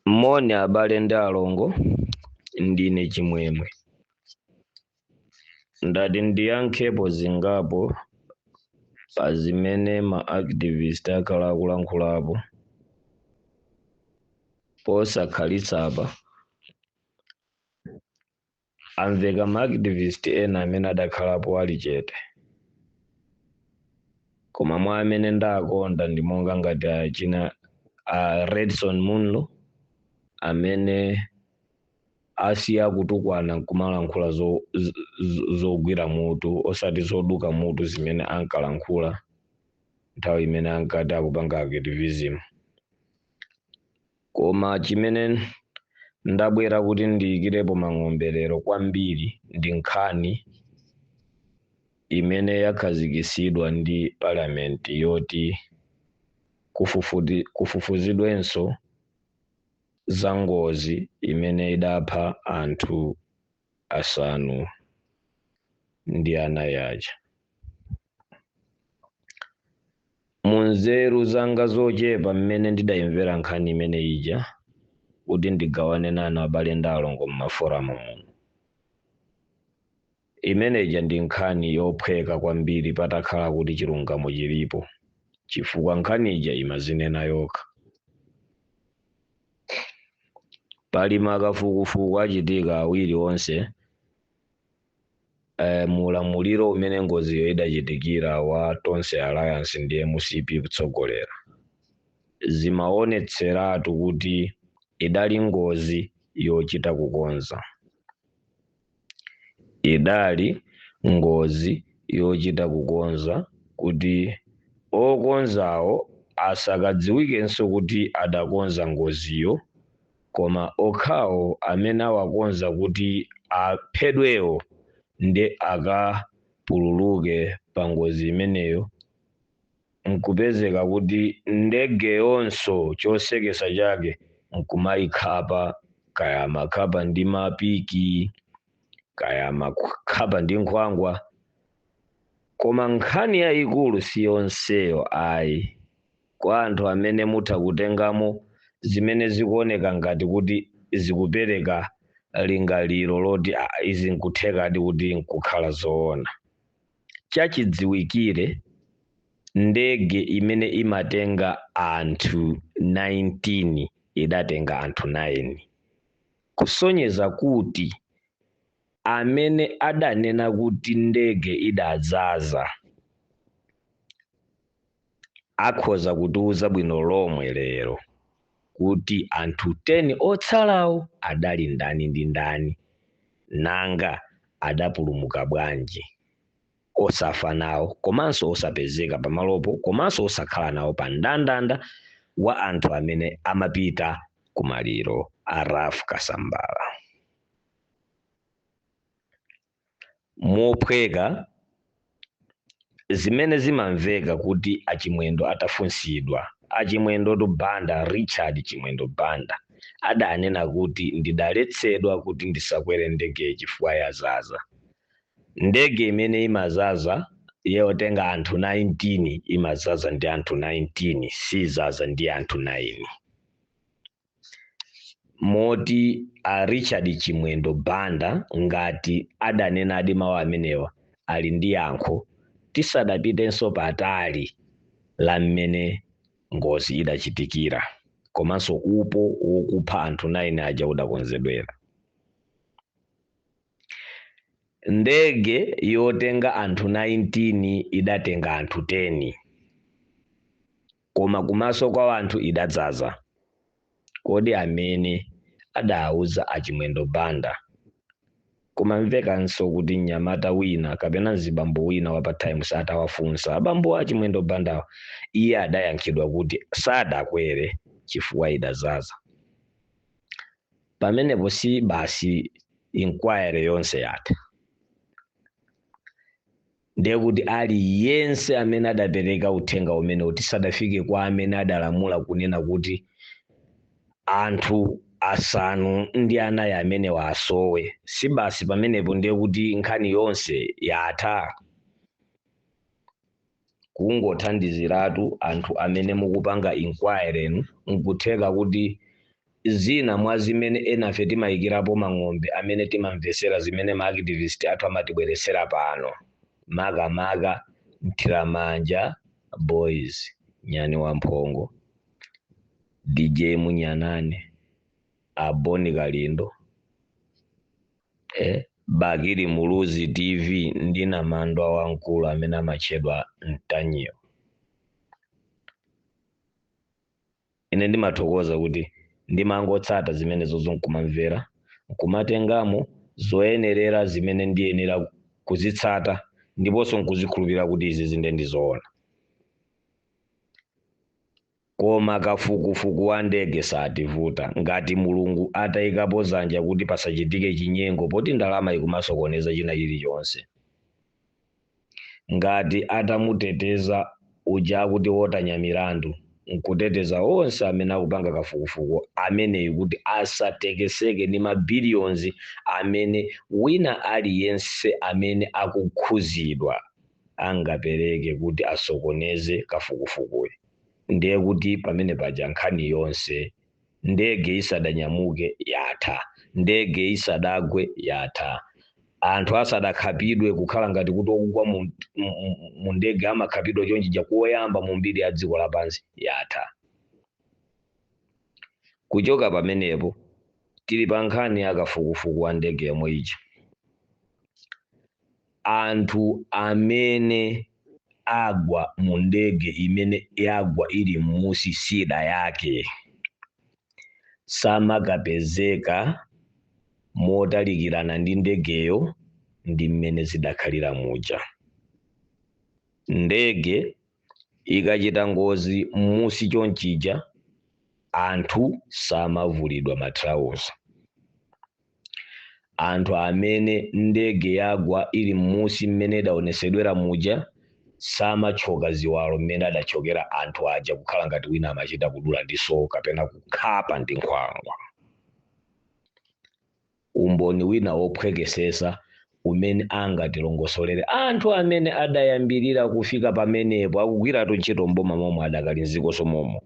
Moni abale ndi alongo, ndine Chimwemwe. Ndati ndiyankhepo zingapo pa zimene ma activist akhala akulankhulapo posakhalitsa apa. Amveka ma activist ena amene adakhalapo ali chete, koma mwa amene ndakonda ndi monga ngati achina a Redson Munlo amene asiya kutukwana nkumalankhula zogwira mutu, osati zoduka mutu zimene ankalankhula nthawi imene ankati akupanga activism. Koma chimene ndabwera kuti ndiyikirepo mang'ombe lero kwambiri ndi nkhani imene yakhazikisidwa ndi parliament yoti kufufuzidwenso za ngozi imene idapha anthu 4 aja. Munzeru zanga zochepa mmene ndidayimvera nkhani imene ija kuti ndigawane nanu abale ndi alongo m'maforamu muno. Imene ija ndi nkhani yophweka kwambiri patakhala kuti chilungamo chilipo, chifukwa nkhani ija imazinena yokha. Pali makafukufuku achitika awiri onse mulamuliro umene ngoziyo idachitikira wa Tonse Alliance ndi MCP kutsogolera. Zimaonetseratu kuti idali ngozi yochita kukonza. Idali ngozi yochita kukonza kuti okonzawo asakadziwikenso kuti adakonza ngoziyo, koma okhawo amene awakonza kuti aphedwewo ndi akapululuke pa ngozi imeneyo, nkupezeka kuti ndege yonso chosekesa chake nkumayikhapa, kaya makhapa ndi mapiki, kaya makhapa ndi nkhwangwa. Koma nkhani yayikulu si yonseyo ayi. Kwa anthu amene mutha kutengamo zimene zikuoneka ngati kuti zikupereka lingaliro loti izi nkuthekadi kuti nkukhala zoona. Chachidziwikire, ndege imene imatenga anthu 19 idatenga anthu 9, kusonyeza kuti amene adanena kuti ndege idadzaza akhoza kutiuza bwino lomwe lero kuti anthu 10 otsalawo adali ndani ndi ndani, nanga adapulumuka bwanji osafa nawo, komanso osapezeka pamalopo, komanso osakhala nawo pa ndandanda wa anthu amene amapita kumaliro a Ralph Kasambara. Mophweka zimene zimamveka kuti achimwendo atafunsidwa, achimwendo tu Banda, Richard Chimwendo Banda, adanena kuti ndidaletsedwa kuti ndisakwere ndege chifukwa yazaza. Ndege imene imazaza yotenga anthu 19 imazaza ndi anthu 19, sizaza ndi anthu 9. Moti a Richard Chimwendo Banda ngati adanenadi mawu amenewa ali ndi yankho tisadapitenso patali la mmene ngozi idachitikira komanso upo wokupha anthu 9 aja udakonzedwera. Ndege yotenga anthu 19 idatenga anthu 10, koma kumaso kwa anthu idadzaza. Kodi amene adauza achimwendo Banda, kumamvekanso kuti mnyamata wina kapena mzibambo wina wa pa Times atawafunsa abambo achimwendo Bandawa, iye adayankhidwa kuti sadakwere chifukwa idazaza. Pamenepo si basi inquiry yonse yatha. Ndiye kuti aliyense amene adapereka uthenga umene kuti sadafike kwa amene adalamula kunena kuti anthu 4 amene wasowe, si basi pamenepo ndiye kuti nkhani yonse yatha. Kungothandiziratu anthu amene mukupanga inquiry nu, nkutheka kuti Zina mwa zimene enafe timayikirapo mang'ombe amene timamvesera zimene ma activist athu amatibweresera pano, makamaka Mthiramanja Boys, Nyani Wamphongo, DJ Munyanane, Aboni Kalindo, Bakili Muluzi TV ndi Namandwa wamkulu amene amatchedwa Mtanyiyo. Ine ndimathokoza kuti ndimangotsata zimenezozo nkumamvera, nkumatengamo zoyenerera zimene ndiyenera kuzitsata, ndiponso nkuzikhulupirira kuti izi zinde ndizoona. Koma kafukufuku wa ndege sativuta ngati Mulungu atayikapo zanja kuti pasachitike chinyengo, poti ndalama ikumasokoneza china chilichonse. Ngati atamuteteza uja akuti wotanya milandu, nkuteteza onse amene akupanga kafukufuku ameneyu kuti asatekeseke ndi mabiliyonzi amene wina aliyense amene akukhuzidwa angapereke kuti asokoneze kafukufukuyu, ndiye kuti pamene paja nkhani yonse, ndege isadanyamuke yatha, ndege isadagwe yatha, anthu asadakhapidwe kukhala ngati kuti okugwa mu ndege amakhapidwa chonchija koyamba mu mbiri ya dziko lapansi yatha. Kuchoka pamenepo tili pa nkhani ya kafukufuku wa ndege yomwe ija. Anthu amene agwa mu ndege imene yagwa ili m'musi sida yake samakapezeka motalikirana ndi ndegeyo ndi mmene zidakhalira muja. Ndege ikachita ngozi m'musi chonchija, anthu samavulidwa matrauza. Anthu amene ndege yagwa ili m'musi mmene idaonesedwera muja samachoka ziwalo mmene adachokera anthu aja, kukhala ngati wina amachita kudula ndi sowo kapena kukhapa ndi nkhwangwa. Umboni wina wophwekesesa umene angatilongosolere anthu amene adayambirira kufika pamenepo, akugwiratu ntchito mboma momwe adakali mdzikoso momo,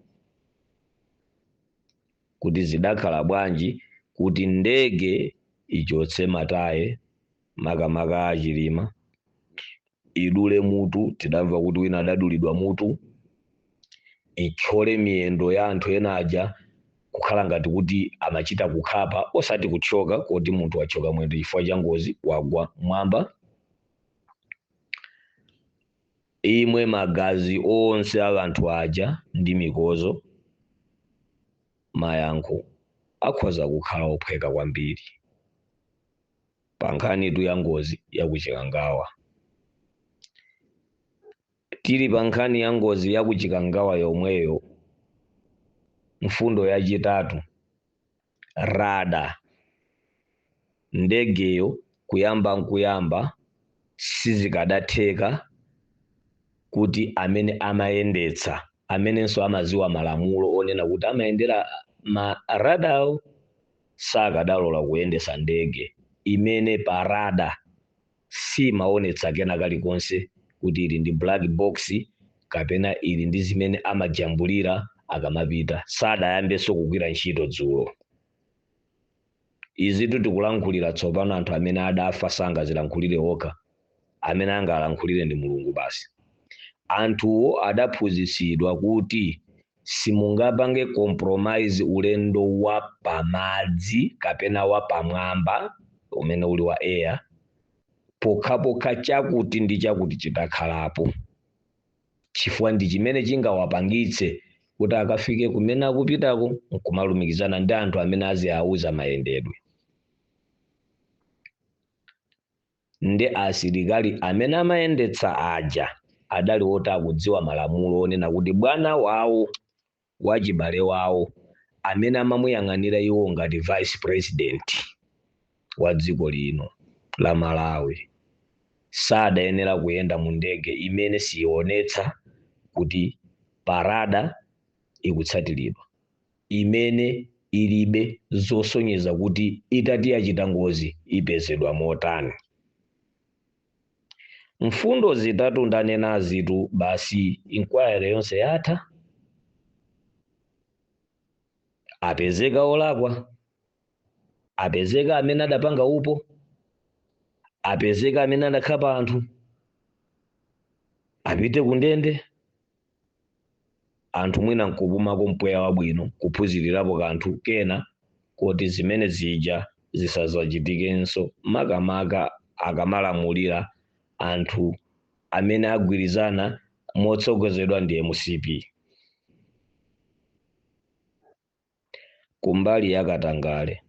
kuti zidakhala bwanji kuti ndege ichotse mataye makamaka achilima, idule mutu, tidamva kuti wina adadulidwa mutu, ithyole miyendo ya anthu ena aja kukhala ngati kuti amachita kukhapa osati kuthyoka, koti munthu wathyoka mwendo chifukwa cha ngozi wagwa mwamba, imwe magazi onse a anthu aja ndi mikozo. Mayankho akhoza kukhala ophweka kwambiri pa nkhanitu ya ngozi yakuchikangawa. Tili pa nkhani ya ngozi yakuchikangawa yomweyo, mfundo yachitatu, rada. Ndegeyo kuyamba nkuyamba sizikadatheka kuti amene amayendetsa, amenenso amaziwa malamulo onena kuti amayendera ma radawo, sakadalola kuyendesa ndege imene pa rada simaonetsa kena kalikonse kuti ili ndi black box kapena ili ndi zimene amajambulira akamapita. Sadayambenso kugwira ntchito dzulo. Izi tikulankhulira tsopano anthu amene adafa sangazilankhulire okha, amene angalankhulire ndi Mulungu basi. Anthuwo adaphunzitsidwa kuti simungapange compromise ulendo wa pamadzi kapena wa pamwamba umene uli wa air pokhapokha chakuti ndi chakuti chitakhalapo, chifukwa ndi chimene chingawapangitse kuti akafike kumene akupitako nkumalumikizana ndi anthu amene aziawuza mayendedwe. Ndi asilikali amene amayendetsa aja adali oti akudziwa malamulo onena kuti bwana wawo wachibale wawo amene amamuyang'anira iwo ngati vice president wa dziko lino la Malawi sadayenera kuyenda mu ndege imene siyionetsa kuti parada ikutsatiridwa, imene ilibe zosonyeza kuti itati yachita ngozi ipezedwa motani. Mfundo zitatu ndanenazitu basi, inquiry yonse yatha. Apezeka olakwa, apezeka amene adapanga upo, apezeka amene adakhapa anthu, apite kundende. Anthu mwina nkupumako mpweya wabwino, kuphunzirirapo kanthu kena kuti zimene zija zisazachitikenso, makamaka akamalamulira anthu amene agwirizana motsogozedwa ndi MCP. Kumbali ya katangale,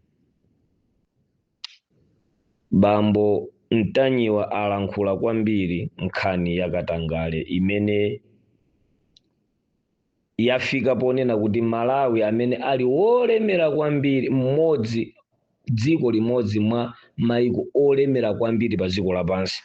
bambo Mtanyiwa alankhula kwambiri nkhani ya katangale imene yafika ponena kuti Malawi amene ali wolemera kwambiri, mmodzi, dziko limodzi mwa maiko olemera kwambiri pa dziko lapansi,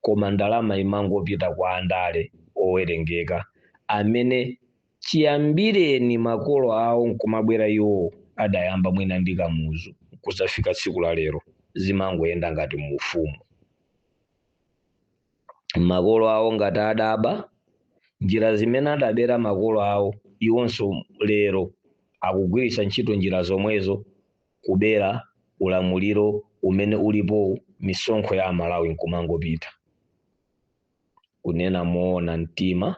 koma ndalama imangopita kwa andale owerengeka amene chiyambireni makolo awo nkumabwera iwo adayamba mwina ndi Kamuzu kuzafika tsiku la lero, zimangoyenda ngati muufumu. Makolo awo ngati adaba, njira zimene adabera makolo awo iwonso lero akugwiritsa ntchito njira zomwezo kubera ulamuliro umene ulipo, misonkho ya Amalawi nkumangopita. Kunena moona mtima,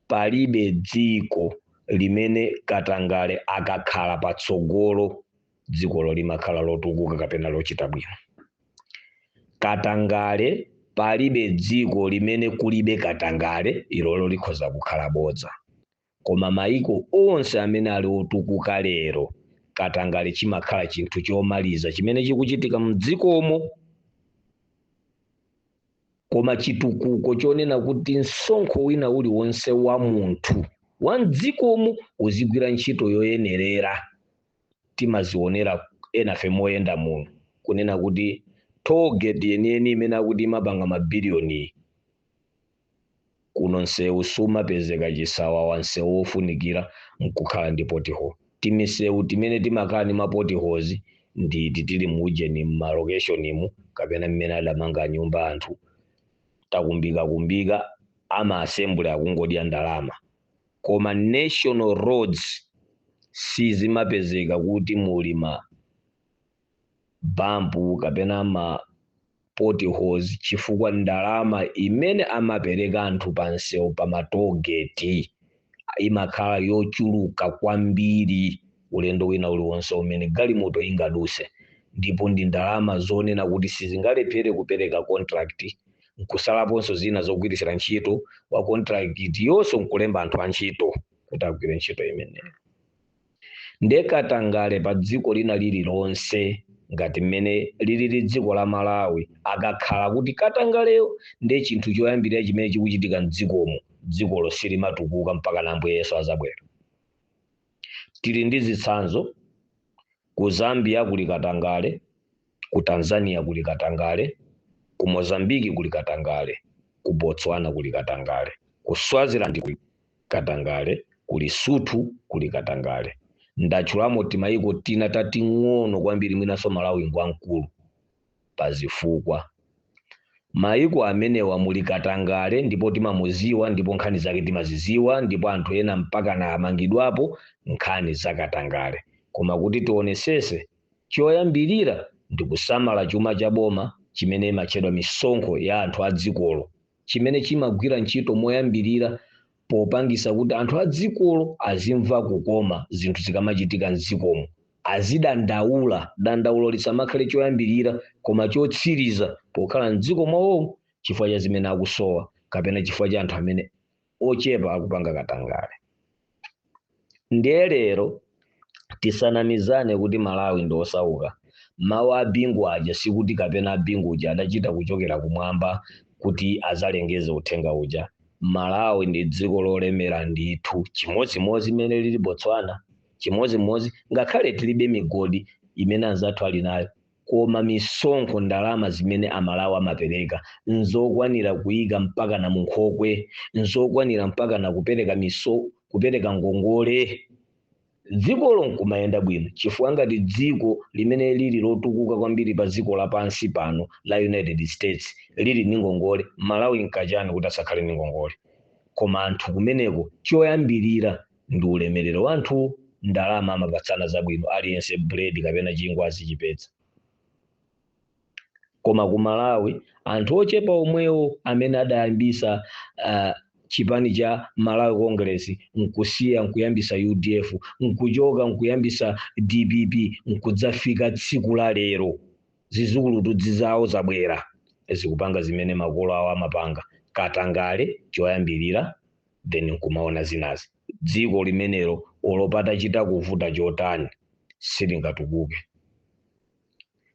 palibe dziko limene katangale akakhala patsogolo dzikolo limakhala lotukuka kapena lochita bwino. Katangale, palibe dziko limene kulibe katangale, ilolo likhoza kukhala bodza. Koma maiko onse amene ali otukuka lero, katangale chimakhala chinthu chomaliza chimene chikuchitika mdzikomo. Koma chitukuko chonena kuti msonkho wina uliwonse wa munthu wa mdzikomo uzigwira ntchito yoyenerera, timazionera enafe moyenda muno, kunena kuti tollgate yeniyeni imene akuti imapanga mabiliyoni kuno, nsewu sumapezeka chisawawa, nsewu wofunikira nkukhala ndi pothole. Timisewu timene timakhala ndi ma potholes nditi tili mujeni mmalokeshonimu kapena mmene adamanga nyumba anthu takumbikakumbika, ama assembly akungodya ndalama. Koma national roads sizimapezeka kuti muli ma bump kapena ma potholes, chifukwa ndalama imene amapereka anthu pa nsewu pa ma tollgate imakhala yochuluka kwambiri ulendo wina uliwonse umene galimoto ingaduse, ndipo ndi ndalama zonena kuti sizingalephere kupereka contract, nkusalaponso zina zogwiritsira ntchito wa contract yonso nkulemba anthu antchito kuti agwire ntchito imeneyo. Ndekatangale pa dziko lina lililonse ngati mmene lilili dziko la Malawi, akakhala kuti katangaleyo ndiye chinthu choyambirira chimene chikuchitika mdzikomo, dzikolo silimatukuka mpaka na Ambuye Yesu azabwera. Tili ndi zitsanzo: ku Zambia kuli katangale, ku Tanzania kuli katangale, ku Mozambiki kuli katangale, ku Botswana kuli katangale, ku Swaziland kuli katangale, ku Lesotho kuli katangale. Ndatchulamo timayiko tina tating'ono kwambiri, mwinanso Malawi ngwamkulu pazifukwa. Mayiko amenewa muli katangale ndipo timamuziwa, ndipo nkhani zake timaziziwa, ndipo anthu ena mpaka na amangidwapo nkhani za katangale. Koma kuti tionesese, choyambirira ndi kusamala chuma cha boma chimene imatchedwa misonkho ya anthu a dzikolo, chimene chimagwira ntchito moyambirira popangisa kuti anthu a dzikolo azimva kukoma zinthu zikamachitika mdzikomo, azidandaula. Dandaulo lisamakhale choyambirira koma chotsiriza pokhala mdziko mwawomo, chifukwa cha zimene akusowa kapena chifukwa cha anthu amene ochepa akupanga katangale. Ndiye lero tisanamizane kuti Malawi ndi osauka. Mawu a Bingu aja sikuti kapena a Bingu uja adachita kuchokera kumwamba kuti azalengeze uthenga uja. Malawi ndi dziko lolemera ndithu, chimodzimodzi imene lili Botswana, chimodzimodzi ngakhale tilibe migodi imene anzathu ali nayo, koma misonkho, ndalama zimene Amalawi amapereka nzokwanira kuyika mpaka na munkhokwe, nzokwanira mpaka na kupereka miso kupereka ngongole, dzikolo nkumayenda bwino. Chifukwa ngati dziko limene lili lotukuka kwambiri pa dziko lapansi pano la United States lili ndi ngongole, Malawi nkachani kuti asakhale ndi ngongole? Koma anthu kumeneko choyambirira ndi ulemerero wa anthu. Ndalama amapatsana zabwino, aliyense buledi kapena chingwa azichipeza. Koma ku Malawi anthu ochepa omwewo amene adayambisa chipani cha Malawi Congress, nkusiya nkuyambisa UDF, nkuchoka nkuyambisa DPP, nkudzafika tsiku la lero, zizikulutudzi zawo zabwera zikupanga zimene makolo awo amapanga, katangale choyambirira, then nkumaona zinazi. Dziko limenelo olopata chita kuvuta chotani silingatukuke.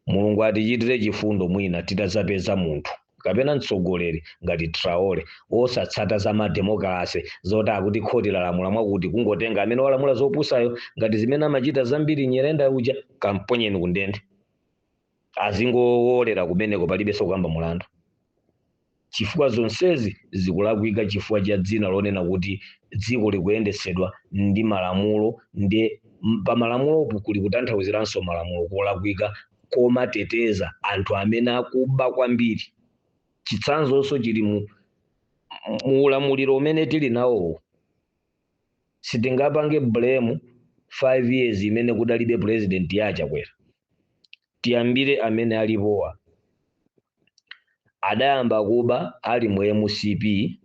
Mulungu atichitire chifundo, mwina titazapeza munthu kapena mtsogoleri ngati Traore, osatsata za mademokrasi zoti akuti khoti lalamula mwakuti, kungotenga amene walamula zopusayo ngati zimene amachita zambiri Nyerenda uja, kamponyeni kundende, azingowolera kumeneko, palibenso kukamba mulandu, chifukwa zonsezi zikulakwika chifukwa cha dzina lonena kuti dziko likuyendetsedwa ndi malamulo. Ndi pa malamulopo kuli kutanthauziranso malamulo kolakwika komateteza anthu amene akuba kwambiri. Chitsanzonso chili mu ulamuliro umene tili nawowo. Sitingapange blame 5 years imene kudalibe president ya Chakwera. Tiyambire amene alipowa, adayamba kuba ali mu MCP,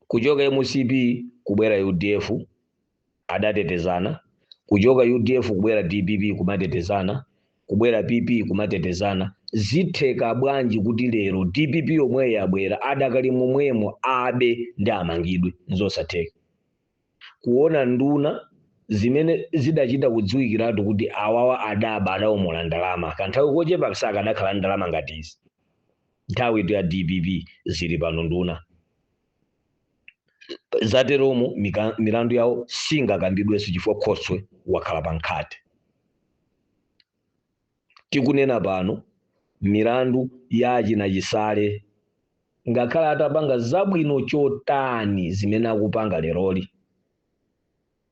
kuchoka MCP kubwera UDF adatetezana, kuchoka UDF kubwera DPP kumatetezana, kubwera PP kumatetezana. Zitheka bwanji kuti lero DPP yomwe yabwera adakali momwemo abe ndi amangidwe? Nzosatheka. Kuona nduna zimene zidachita kudziwikiratu kuti awawa adaba, adawomola ndalama kanthawi kochepa, sakadakhala ndalama ngati izi nthawi itu ya DPP, zili pano nduna zateromo, milandu yawo singakambidwenso chifukwa khoswe wakhala pa nkhate. Tikunena pano milandu ya achina Chisale, ngakhale atapanga zabwino chotani zimene akupanga leroli,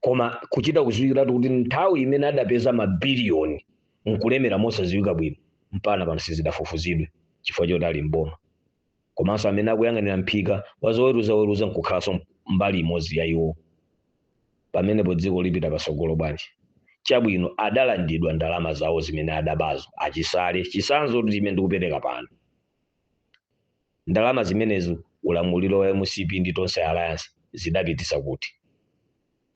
koma kuchita kudziwikiratu kuti nthawi imene adapeza mabiliyoni nkulemera mosadziwika bwino, mpana pano sizidafufuzidwe chifukwa choti ali mboma. Komanso amene akuyang'anira mphika wazoweruzaweruza nkukhalanso mbali imodzi ya iwo. Pamenepo dziko lipita pasogolo bwanji? Chabwino, adalandidwa ndalama zawo zimene adabazo achisale, chisanzo chimene ndikupereka pano. Ndalama zimenezo ulamuliro wa MCP ndi Tonse Alliance zidapitisa kuti?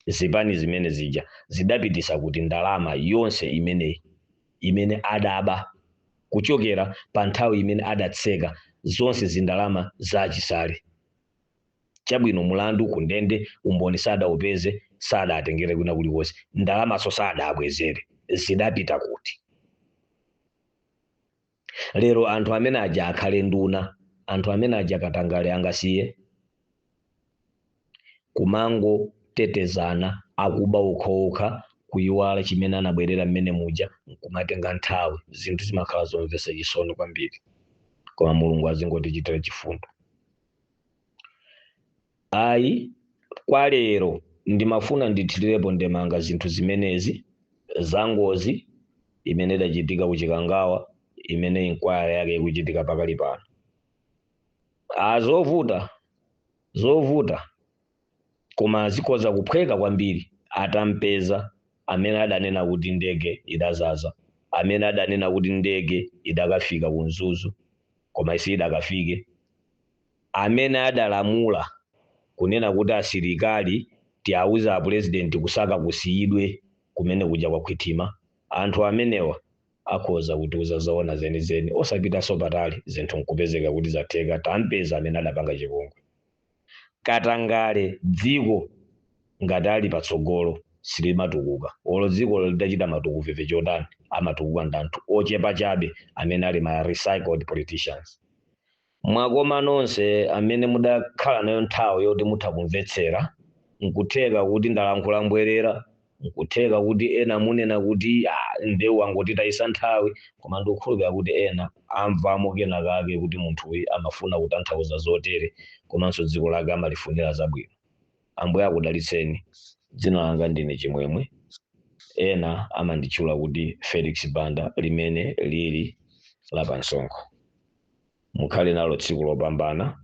Zipani zimene zija zidapitisa kuti ndalama yonse imeneyi imene adaba kuchokera pa nthawi imene adatseka zonse zindalama za Chisale? Chabwino, mulandu kundende, umboni sadaupeze, sadatengere kwina kulikonse, ndalamaso sadabwezere, zidapita kuti? Lero anthu amene aja akhale nduna, anthu amene aja katangale angasiye? Kumangotetezana akuba okhaokha, kuyiwala chimene anabwerera mmene muja, nkumatenga nthawi. Zinthu zimakhala zomvetsa chisoni kwambiri, koma Mulungu azingotichitira chifundo. Ayi, kwa lero ndimafuna ndithirirepo ndemanga zinthu zimenezi za ngozi imene idachitika ku Chikangawa, imene inquiry yake ikuchitika pakali pano. Zovuta, zovuta, koma zikhoza kuphweka kwambiri atampeza amene adanena kuti ndege idazaza, amene adanena kuti ndege idakafika ku Mzuzu koma isi idakafike, amene adalamula kunena kuti asilikali tiawuze a president kusaka kusiyidwe kumene kuja kwa khwitima. Anthu amenewa akhoza kutiuza zoona zenizeni, osapitanso patali, zinthu nkupezeka kuti zatheka, tampeza amene adapanga chipongwe. Katangale, dziko ngati ali patsogolo silimatukuka. Olo dziko lidachita matukuveve chotani, amatukuka ndi anthu ochepa chabe amene ali ma recycled politicians. Mwakoma nonse amene mudakhala nayo nthawi yoti mutha kumvetsera. Nkutheka kuti ndalankhula mbwerera, nkutheka kuti ena munena kuti, "Ah, ndewu angotitayisa nthawi," koma ndikukhulupirira kuti ena amvamo kena kake kuti munthuyu amafuna kutanthauza zotere, komanso dziko lake amalifunira zabwino. Ambuye akudalitseni. Dzina langa ndine Chimwemwe, ena amanditchula kuti Felix Banda, limene lili lapansonkho. Mukhale nalo tsiku lopambana.